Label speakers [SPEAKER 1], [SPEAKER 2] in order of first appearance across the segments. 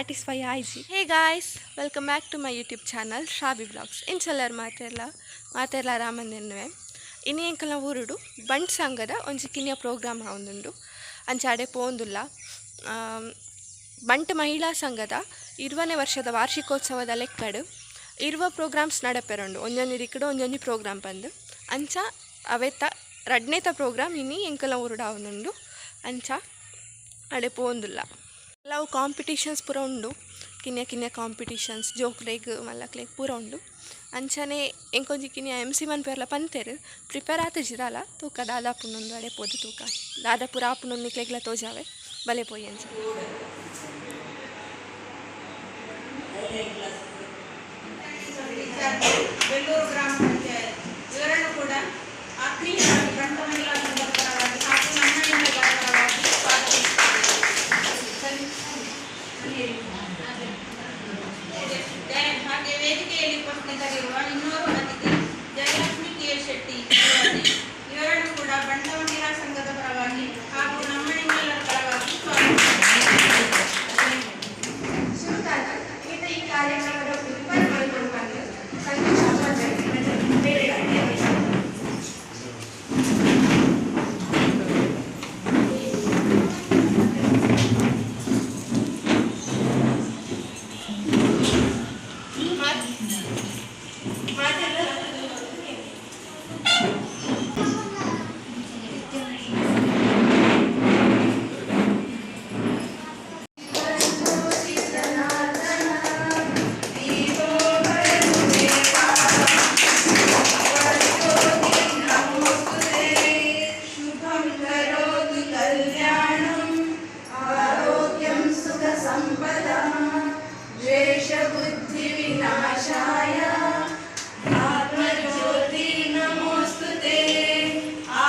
[SPEAKER 1] Satisfy ಆಯ್ಜಿ. Hey guys, welcome back to my YouTube channel Shravi vlogs. ಇಂಚೆಲ್ಲರ್ ಮಾತೆರ್ಲ? ಮಾತೆರ್ಲ ಆರಾಮಂದೆನ್ನುವೆ. ಇನಿ ಎಂಕಲ್ನ ಊರುಡು ಬಂಟ್ ಸಂಘದ ಒಂಜಿ ಕಿನ್ಯ ಪ್ರೋಗ್ರಾಮ್ ಆವೊಂದುಂಡು. ಅಂಚ ಅಡೆ ಪೋವೊಂದುಲ್ಲ. ಬಂಟ್ ಮಹಿಳಾ ಸಂಘದ 20ನೇ ವರ್ಷದ ವಾರ್ಷಿಕೋತ್ಸವದ ಲೆಕ್ಕಡ್ 20 ಪ್ರೋಗ್ರಾಮ್ಸ್ ನಡಪೆರುಂಡು. ಒಂಜೊಂಜಿ ದಿಕ್ಕುಡು ಒಂಜೊಂಜಿ ಪ್ರೋಗ್ರಾಮ್ ಪಂದ್. ಅಂಚ ಅವೆತ ರಡ್ನೇತ ಪ್ರೋಗ್ರಾಮ್ ಇನಿ ಎಂಕಲ್ನ ಊರುಡು ಆವೊಂದುಂಡು. ಅಂಚ ಅಡೆ ಪೋವೊಂದುಲ್ಲ. ಕೆಲವು ಕಾಂಪಿಟೇಷನ್ಸ್ ಪೂರ ಉಂಡು, ಕಿನ್ಯ ಕಿನ್ಯ ಕಾಂಪಿಟೇಷನ್ಸ್, ಜೋಕ್ಲೆಗ್ ಮಲ್ಲಕ್ಲೆಗ್ ಪೂರ ಉಂಡು. ಅಂಚನೆ ಎಂಕೊಂಜಿ ಕಿನ್ಯ ಎಮ್ ಸಿ ಮನ್ಪೆರ್ಲ ಪಂತೆರ್. ಪ್ರಿಪೇರ್ ಆತಿಜಿ ದಾಲ. ತೂಕ ದಾದ ಆಪುಂಡು, ಅಡೆ ಪೋದು ತೂಕ ದಾದ ಪೂರ ಆಪುಂಡು. ನಿಕ್ಲೆಗ್ಲ ತೋಜಾವೆ, ಬಲೆ ಪೋಯಿ ಅಂಚ.
[SPEAKER 2] ಬೆಳ್ಳೂರು ಗ್ರಾಮ ಪಂಚಾಯತ್ ಇವರನ್ನು ಕೂಡ ಆತ್ಮೀಯವಾಗಿ ಬಂಟ ಮಹಿಳಾ ಸಂಘದ ಪರವಾಗಿ ಹಾಗೂ ನಮ್ಮ ನಿಮ್ಮೆಲ್ಲರ ಪರವಾಗಿ ಸ್ವಾಗತಿಸುತ್ತೇವೆ. ಸರಿ. ಹಾಗೆ ವೇದಿಕೆಯಲ್ಲಿ ಉಪಸ್ಥಿತರಿರುವ ಇನ್ನೋರ್ವ ಅತಿಥಿ ಜಯಲಕ್ಷ್ಮಿ ಕೆ ಶೆಟ್ಟಿ ಶಿವಾಜಿ ಇವರನ್ನು ಕೂಡ ಬಂಟ ಮಹಿಳಾ ಸಂಘದ ಪರವಾಗಿ ಹಾಗೂ ನಮ್ಮ ನಿಮ್ಮೆಲ್ಲರ ಪರವಾಗಿ ಸ್ವಾಗತಿಸುತ್ತೇವೆ.
[SPEAKER 1] ಸುರುತಾದ ಈತ ಈ ಕಾರ್ಯಕ್ರಮದ ಉದಿಪನ ಮಲ್ಪೊಡು ಪಂದ್ ಸಂತೋಷ್ ಅಪ್ಪಾಜಿ ಬೇರೆ. ಮಾತೆಲ್ಲ.
[SPEAKER 2] ಶುಭಂ ಕರೋತು ಕಲ್ಯಾಣಂ, ಆರೋಗ್ಯಂ ಸುಖ ಸಂಪದಾ, ದ್ವೇಷ ಬುದ್ಧಿ ವಿನಾಶಾಯ ಆತ್ಮಜ್ಯೋತಿ ನಮೋಸ್ತುತೆ,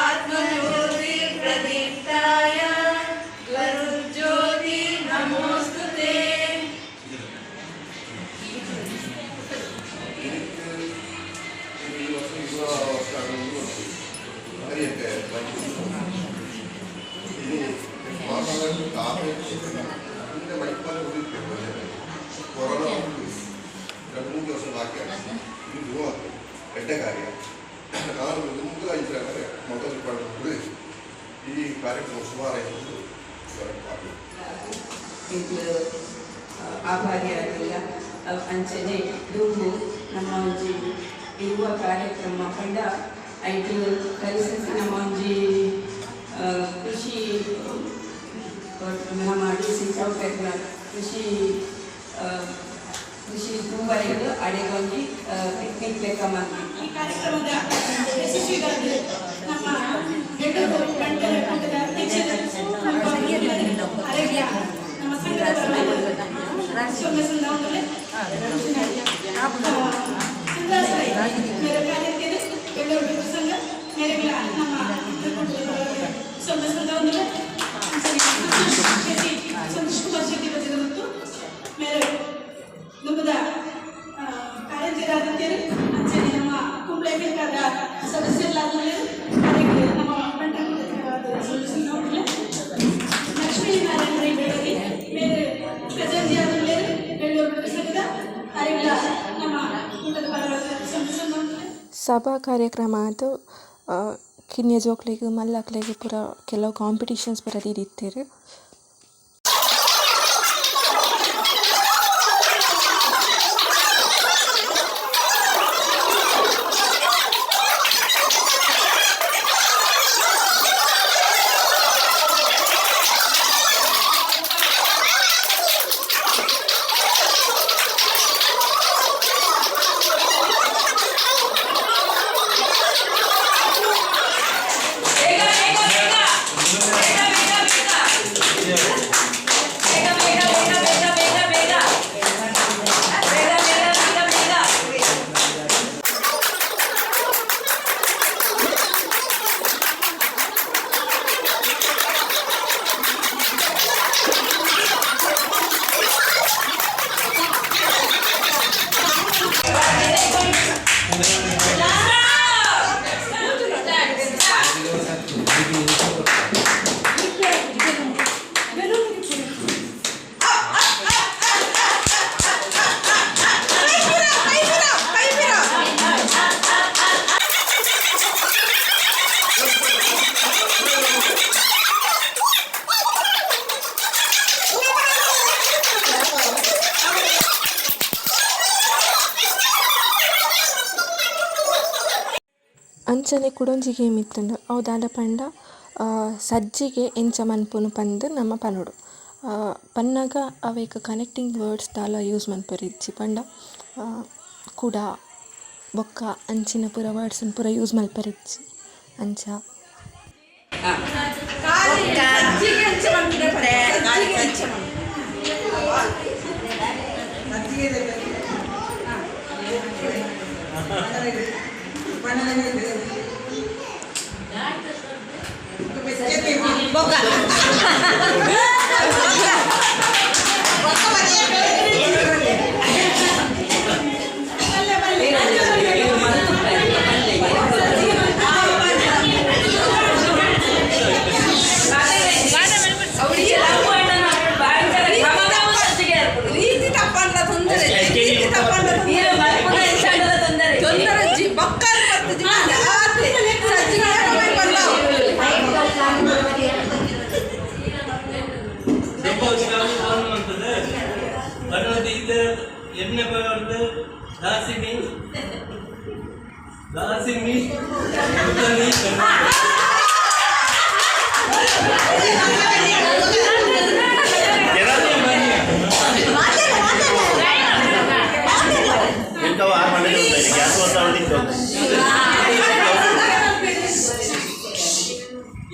[SPEAKER 2] ಆತ್ಮಜ್ಯೋತಿ ಪ್ರದೀಪ್ತಾಯ ಗುರುಜ್ಯೋತಿ ನಮೋಸ್ತುತೆ.
[SPEAKER 3] എനിക്ക് ഈ വർഷം 20 വർഷമാണ് അറിയട്ടെ. ഇനി ഇതിന്റെ മൈപ്പാൽ കൊറോണ 2-3 ദിവസം ബാക്കിയാണ്. ഇത് ಧೂವಾತು ಎಡ್ಡೆ ಕಾರ್ಯ. ನಾನು ಮುಂದೆ ಮೊದಲು ಪಡೆದು ಈ ಕಾರ್ಯಕ್ರಮ ಸುಮಾರು
[SPEAKER 4] ಇದು ಆಭಾರಿಯಾದಿಲ್ಲ. ಅಂಚನೆ ದುಂಬು ನಮ್ಮ ಒಂಜಿ ಇರುವ ಕಾರ್ಯಕ್ರಮ ಪಂಡ ಐಟ್ ಕಲಿಸಿ ನಮ್ಮ ಒಂಜಿ ಕೃಷಿ, ನಮ್ಮ ಡಿ ಸಿ ಚೌಕರ್ನ ಕೃಷಿ ಕೃಷಿ ತೂವರೆಗೆ ಅಡೆಗೊಂಜಿ ಪಿಕ್ನಿಕ್ ಲೆಕ್ಕ ಮಂದಿ.
[SPEAKER 5] ಈ ಕಾರ್ಯಕ್ರಮದ ಯಶಸ್ವಿಗಾಗಿ ನಮ್ಮ ಬೆಂಗಳೂರು ಬಂಟರ ಕೂಟದ ಅಧ್ಯಕ್ಷರು ಹಾಗೂ ಅರೆಗ್ಲ ನಮ್ಮ ಸಂಘದ ಪರವಾಗಿ ಸೊನ್ನೆ ಸಂದಾವಲೆ ಮೇರೆ ಕಾರ್ಯಕ್ಕೆ ಬೆಂಗಳೂರು ಬಂಟರ ಸಂಘ ಮೇರೆಗಳ ನಮ್ಮ ಕೂಟದ ಪರವಾಗಿ ಸೊನ್ನೆ ಸಂದಾವಲೆ ಶೆಟ್ಟಿ, ಸಂತೋಷ್ ಕುಮಾರ್ ಶೆಟ್ಟಿ ಬಜ್ಜದ ಮತ್ತು ಮೇರೆ ನಮ್ಮದ ಕಾರಂಜಿರಾದಂತೇಳಿ. ಅಂಚನೆ ನಮ್ಮ ಕುಂಬ್ಳೆ ಬೇಕಾದ ಸದಸ್ಯರಾದ ಅದಕ್ಕೆ ನಮ್ಮ ಬಂಟರ ಸದಸ್ಯರು ಲಕ್ಷ್ಮೀ ನಾರಾಯಣ ರೈ ಬೆಳಗಿ ಮೇರೆ ಖಜಾಂಜಿ ಆದಮೇಲೆ ಬೆಳ್ಳೂರು ಬಂಟರ ಸಂಘದ ಅರೆಗಳ ನಮ್ಮ ಕೂಟದ ಪರವಾಗಿ ಸಂತೋಷ.
[SPEAKER 1] ಸಭಾ ಕಾರ್ಯಕ್ರಮ ಅದು ಕಿನ್ಯ ಜೋಕ್ಲೆಗ್ ಮಲ್ಲಕ್ಲೆಗ್ ಪೂರ ಕೆಲವು ಕಾಂಪಿಟೇಷನ್ಸ್ ಪೂರ ದೀದಿತ್ತೆರ್.
[SPEAKER 2] ಬೇಗ ಬೇಗ ಬೇಗ ಬೇಗ ಬೇಗ ಬೇಗ.
[SPEAKER 1] ಅಂಚನೆ ಕುಡೊಂಜಿ ಗೇಮ್ ಇತ್ತುಂಡು. ಅವು ದಾದ ಪಂಡ ಸಜ್ಜಿಗೆ ಎಂಚ ಮನ್ಪುನು ಪಂದ್ ನಮ ಪನೊಡು. ಪನ್ನಗ ಅವೆಕ್ ಕನೆಕ್ಟಿಂಗ್ ವರ್ಡ್ಸ್ ದಾಲ ಯೂಸ್ ಮನ್ಪೆರೆ ಇಜ್ಜಿ. ಪಂಡ ಕುಡ ಬೊಕ್ಕ ಅಂಚಿನ ಪೂರ ವರ್ಡ್ಸ್ ನ್ ಪೂರ ಯೂಸ್ ಮನ್ಪೆರೆ ಇಜ್ಜಿ ಅಂಚ.
[SPEAKER 2] ಸಜ್ಜಿಗೆ ಅಂಚ ಮನ್ಪುನೆ ಪನ್ನೆ. ಸಜ್ಜಿಗೆ ಅಂಚ ಮನ್ಪುನೆ. ಬೊಕ್ಕ ಬೊಕ್ಕ ರೀತಿ ತಪ್ಪಂಡ ತೊಂದರೆ, ರೀತಿ ತಪ್ಪಂಡ ತೊಂದರೆ, ತೊಂದರೆ ಜಿ ಬೊಕ್ಕ ಬರ್ತದೆ. ಸಜ್ಜಿಗೆ ಬಂದಾವು.
[SPEAKER 6] ಎಣ್ಣೆ ಬರೋದು ದಾಸಿಮಿ ದಾಸಿಮಿ ಉತ್ತರಿ.
[SPEAKER 7] ಎಂಟವ ಆರು ಮನೆಗೆ ಗ್ಯಾಸ್ ಬರ್ತಾ.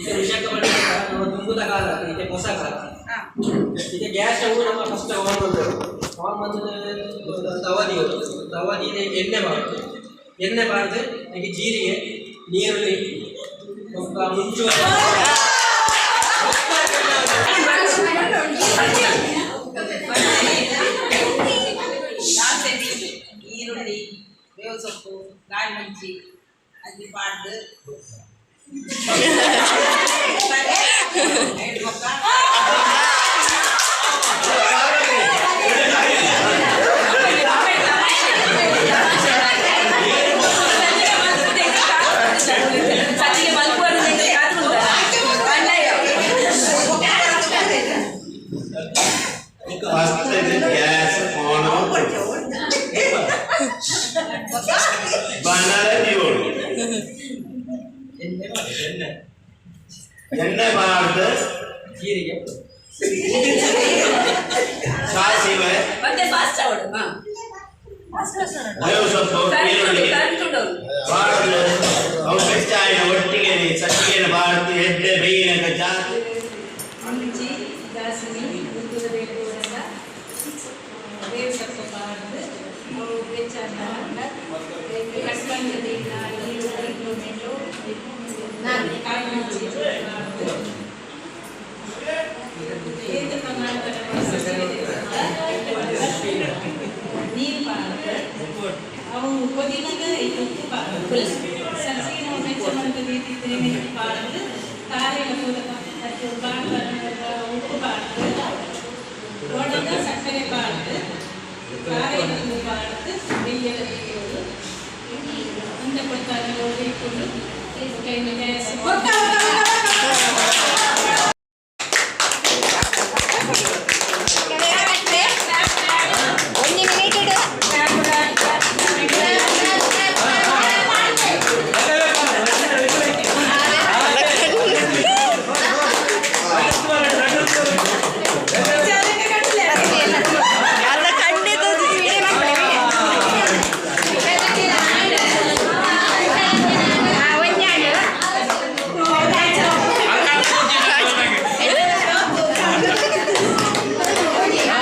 [SPEAKER 8] ಇದು ವಿಶಾಖಪಟ್ಟಣ ನಮ್ಮ ದುಂಬುದ ಕಾಲ, ಇದೆ ಹೊಸ ಕಾಲ. ಈಗ ಗ್ಯಾಸ್ ಸ್ಟವ್ ನಮ್ಮ ಫಸ್ಟ್ ಆನ್ ಬಂದದ್ದು. ಆನ್ ಬಂದದ್ದು ತವಾ ನೀರು, ತವಾ ನೀರು ಎಣ್ಣೆ ಬಾರ್ದು, ಎಣ್ಣೆ ಬಾರ್ದು ಹಾಗೆ ಜೀರಿಗೆ, ನೀರುಳ್ಳಿ, ಬೊಕ್ಕ ಮುಂಚು.
[SPEAKER 2] ದಾಸೆಮಿ, ಈರುಳ್ಳಿ, ಬೇವು ಸೊಪ್ಪು, ಕಾಯಿ ಮುಂಚಿ ಅದು ಬಾರ್ದು ಬೊಕ್ಕ.
[SPEAKER 4] ಸಜ್ಜಿಗೆ ಮಲ್ಪುವ.
[SPEAKER 7] ಫಸ್ಟ್ ಗ್ಯಾಸ್ ಆನ್ ಬಣ್ಣದ ದೀವೊಡು.
[SPEAKER 8] ಎಣ್ಣೆ ಬಾರ್ದು, ಎಣ್ಣೆ.
[SPEAKER 7] ಎಣ್ಣೆ ಬಾರ್ದು.
[SPEAKER 8] ಜೀರಿಗೆ.
[SPEAKER 7] ಸಾಸಿವೆ.
[SPEAKER 4] ಮತ್ತೆ ಫಾಸ್ಟ್ ಅವಳು.
[SPEAKER 7] ಬೇವು ಸೊಪ್ಪು, ಈರುಳ್ಳಿ ಬಾರ್ದು. ಅವು ಬೆಚ್ಚಾಯಿನ ಒಟ್ಟಿಗೆ ಸಜ್ಜಿಗೆ ಬಾರ್ದು ಎಡ್ಡೆ ಬೇಯಿನಕ ಜಾತಿ.
[SPEAKER 5] ಮುಂಚಿ, ದಾಸಿಮಿ, ಉದ್ದುದ ಬೇಳೆ, ಬೇವು ಸೊಪ್ಪು ಬಾರ್ದು. ಅವು ಬೆಚ್ಚಾದ ಕಟ್ ಬಂದದಿಲ್ಲ ಈರುಳ್ಳಿ, ಟೊಮೆಟೊ, ಕಾಯಿ ಮುಂಚಿ ಬಾರ್ದು. ಏತ್ ಪ್ರಮಾಣದ ನೀರು ಬಾರ್ದು. ಅವು ಕೊದಿನಾಗ ಉಪ್ಪು ಬಾರ್ದು. ಸಜ್ಜಿಗೆ ನಾವು ಬೆಚ್ಚ ಮಂತದ್ದು ಇತ್ತಿದ್ರೆ ಬಾರ್ದು. ತಾರೆಲ್ಲ ಪೂರ ಅದು ಬಾರ್ದು, ಉಪ್ಪು ಬಾರ್ದು. ಒಣಗ ಸಕ್ಕರೆ ಬಾರ್ದು, ತಾರೆಲ್ಲ ಬಾರ್ದು. ಬೆಯ್ಯಲ ಬೇಯೋದು ಮುಂದೆ ಕೊಡ್ತಾರೆ ಇಟ್ಕೊಂಡು ಕೈನ ಗ್ಯಾಸ್ ಬೊಕ್ಕ.
[SPEAKER 2] ಒಂಜಿ ಮಿನಿಟ್ ಇಡು.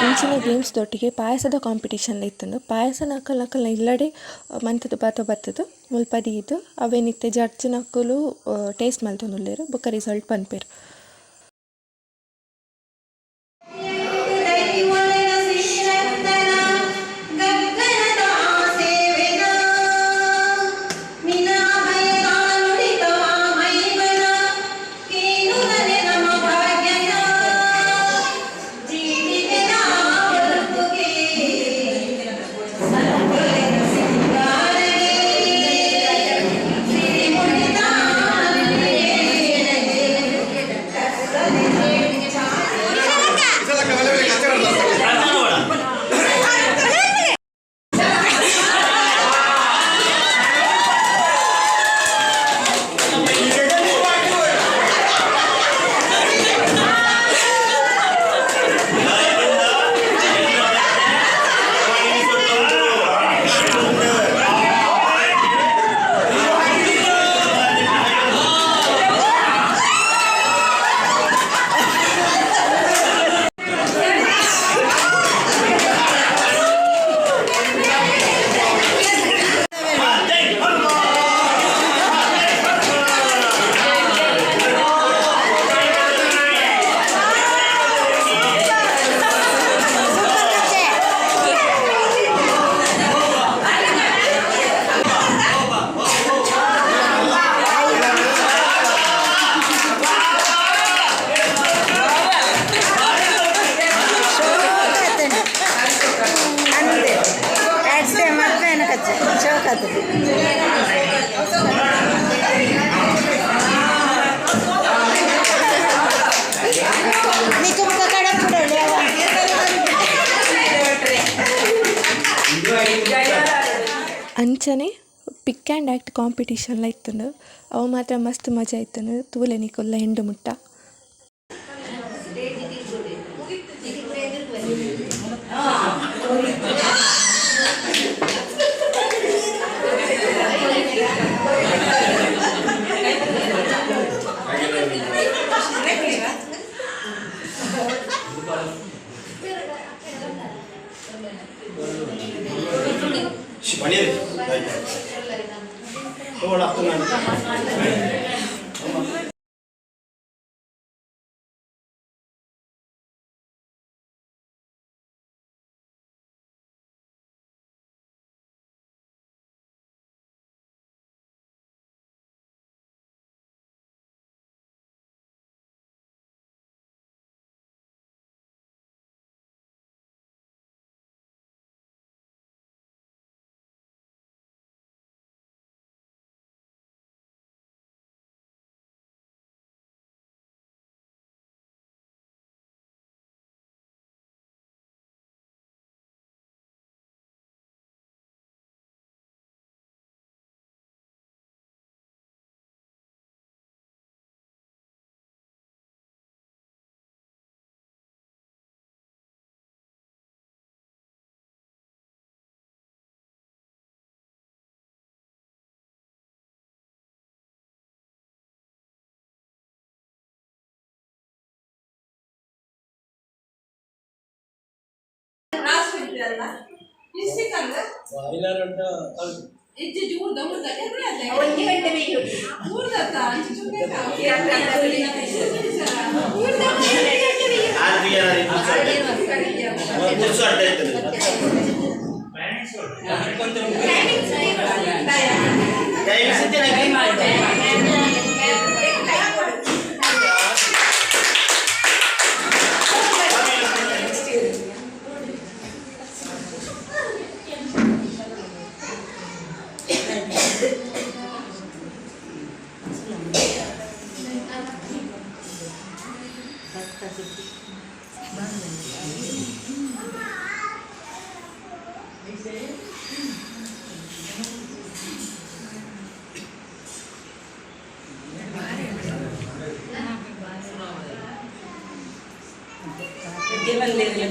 [SPEAKER 1] ಇಂಚಿನ ಗೇಮ್ಸ್ ದೊಟ್ಟಿಗೆ ಪಾಯಸದ ಕಾಂಪಿಟೇಷನ್ ಇತ್ತುಂಡು. ಪಾಯಸ ನಕಲ್ ನಕಲ್ನ ಇಲ್ಲಡೆ ಮಂತುದು ಬತ್ತ ಬತ್ತದು ಮುಲ್ಪ ದೀದ್ ಅವೆನ್ ಇತ್ತೆ ಜಡ್ಜ್ ನಕುಲು ಟೇಸ್ಟ್ ಮಲ್ತೊಂದುಲ್ಲೆರ್. ಬೊಕ್ಕ ರಿಸಲ್ಟ್ ಪನ್ಪೆರ್. ಅಂಚನೆ ಪಿಕ್ ಆ್ಯಂಡ್ ಆ್ಯಕ್ಟ್ ಕಾಂಪಿಟೇಷನ್ಲ ಇತ್ತುಂಡು. ಅವು ಮಾತ್ರ ಮಸ್ತ್ ಮಜಾ ಇತ್ತುಂಡು. ತೂಲೆ ನಿಕುಲ್ಲ ಎಂಡ್ ಮುಟ್ಟ.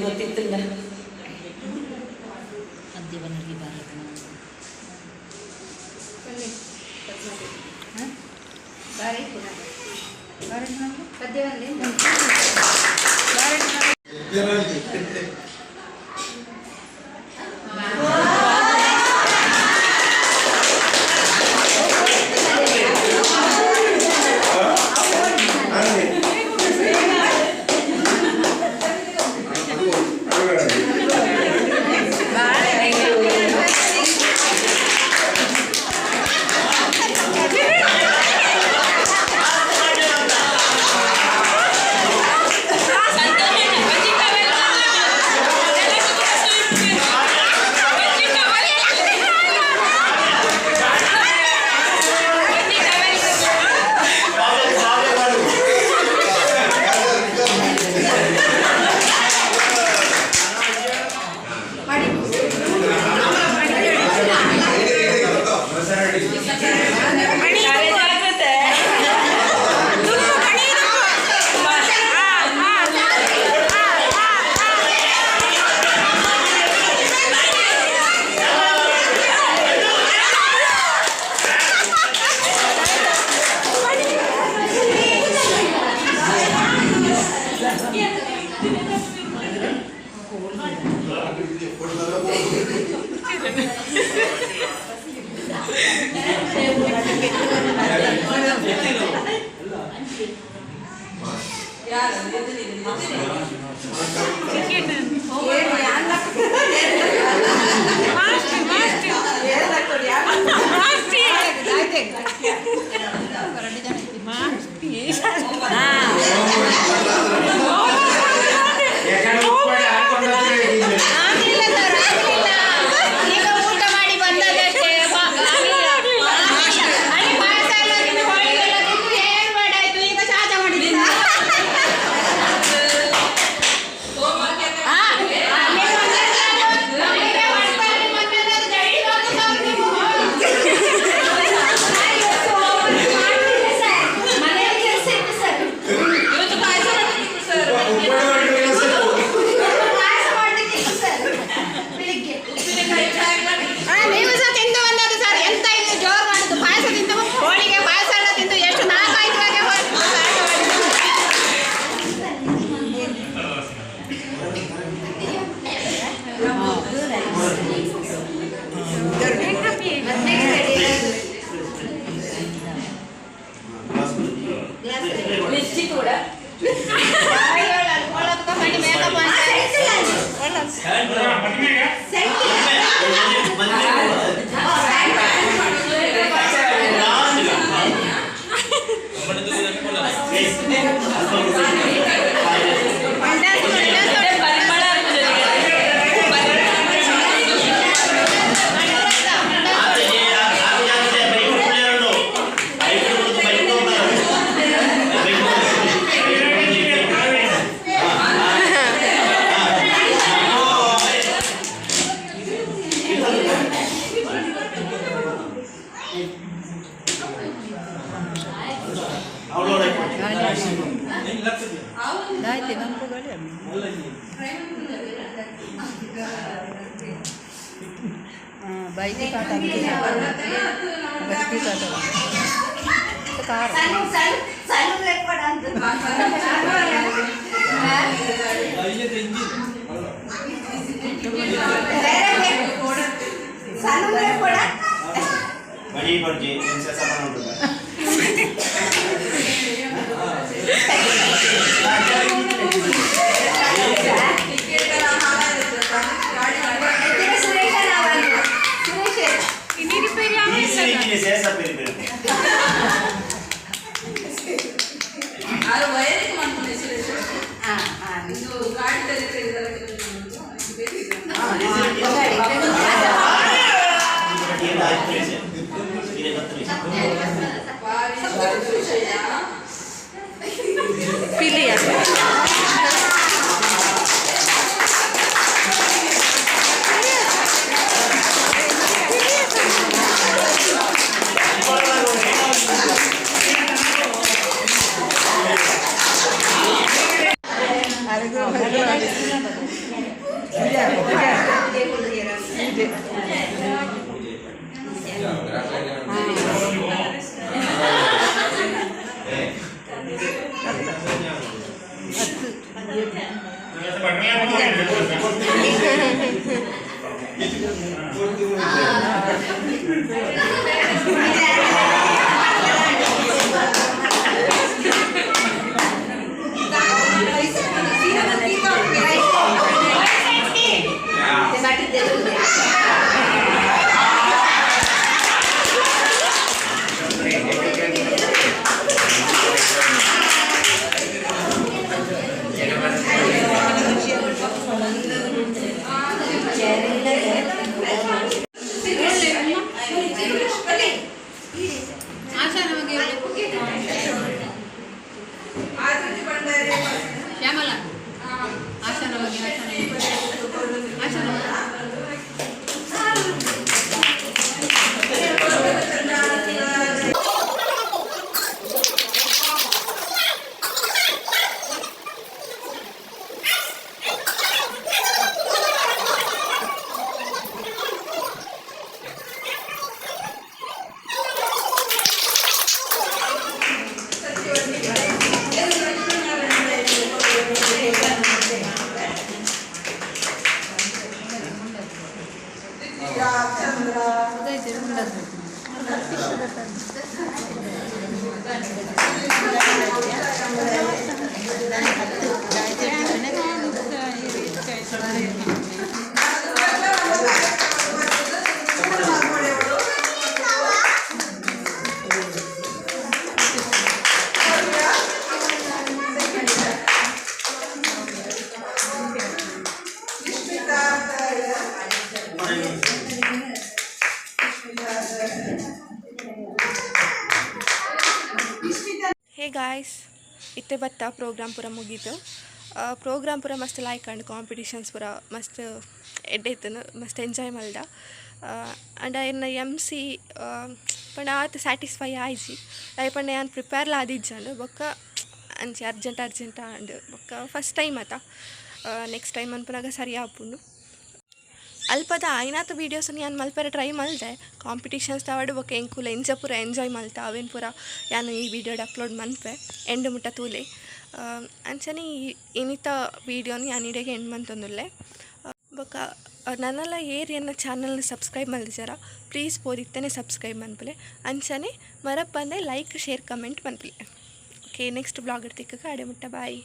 [SPEAKER 4] ಗೊತ್ತಿತ್ತಿಲ್ಲ. ಲಿಪ್ಸ್ಟಿಕ್ ಕೂಡ. ಪರಿಮಳ.
[SPEAKER 7] ಬಡಿ ಬಡ್ಜಿ ಸಮಾನ ಉಂಟು. ಸೇಸ ಪೇರಿ ಬೇರೆ.
[SPEAKER 1] ಪಿಲಿಯ. ಹೇ ಗಾಯ್ಸ್, ಇತ್ತೆ ಬತ್ತ ಪ್ರೋಗ್ರಾಮ್ ಪೂರ ಮುಗೀತು. ಪ್ರೋಗ್ರಾಮ್ ಪೂರ ಮಸ್ತ್ ಲೈಕ್ ಆಂಡ್ ಕಾಂಪಿಟಿಷನ್ಸ್ ಪೂರ ಮಸ್ತ್ ಎಡ್ಡೆ ಇತ್ತುಂಡು. ಮಸ್ತ್ ಎಂಜಾಯ್ ಮಲ್ದ. ಆಂಡ ಎನ್ನ ಎಮ್ ಸಿ ಪಂಡ ಆತ್ ಸ್ಯಾಟಿಸ್ಫೈ ಆಯ್ಜಿ. ದಾಯೆ ಪಂಡ ಯಾನ್ ಪ್ರಿಪೇರ್ಲ ಆದಿಜ್ಜಂಡ್. ಬೊಕ್ಕ ಅಂಚೆ ಅರ್ಜೆಂಟ್ ಅರ್ಜೆಂಟ್ ಆಂಡ್. ಬೊಕ್ಕ ಫಸ್ಟ್ ಟೈಮ್ ಆತ, ನೆಕ್ಸ್ಟ್ ಟೈಮ್ ಅನ್ಪುನಗ ಸರಿ ಆಪುಂಡು. ಅಲ್ಪದ ಆಯ್ನಾತ್ ವೀಡಿಯೋಸ್ನ ಯಾನ್ ಮಲ್ಪೆರೆ ಟ್ರೈ ಮಲ್ದೆ. ಕಾಂಪಿಟಿಷನ್ಸ್ ತಾವಡ್ ಬೊಕ್ಕ ಎಂಕುಲು ಎಂಚ ಪೂರ ಎಂಜಾಯ್ ಮಲ್ತ ಅವೆನ್ ಪೂರ ಯಾನ್ ಈ ವೀಡಿಯೋಡ್ ಅಪ್ಲೋಡ್ ಮನ್ಪೆ. ಎಂಡ್ ಮುಟ್ಟ ತೂಲೆ. ಅಂಚನೆ ಈ ಇನಿತ ವೀಡಿಯೋನ ಯಾನ್ ಇಡೆಗ್ ಎಂಡ್ ಮಂತೊಂದುಲ್ಲೆ. ಬೊಕ್ಕ ನನಲ ಏರ್ ಎನ್ನ ಚಾನಲ್ನ ಸಬ್ಸ್ಕ್ರೈಬ್ ಮಲ್ದಿಜರ, ಪ್ಲೀಸ್ ಪೋದಿತ್ತನೆ ಸಬ್ಸ್ಕ್ರೈಬ್ ಮನ್ಪುಲೆ. ಅಂಚನೆ ಮರಪ್ಪಂದೆ ಲೈಕ್, ಶೇರ್, ಕಮೆಂಟ್ ಮನ್ಪುಲೆ. ಓಕೆ, ನೆಕ್ಸ್ಟ್ ಬ್ಲಾಗ್ ತಿಕ್ಕಕ ಅಡೆ ಮುಟ್ಟ ಬಾಯ್.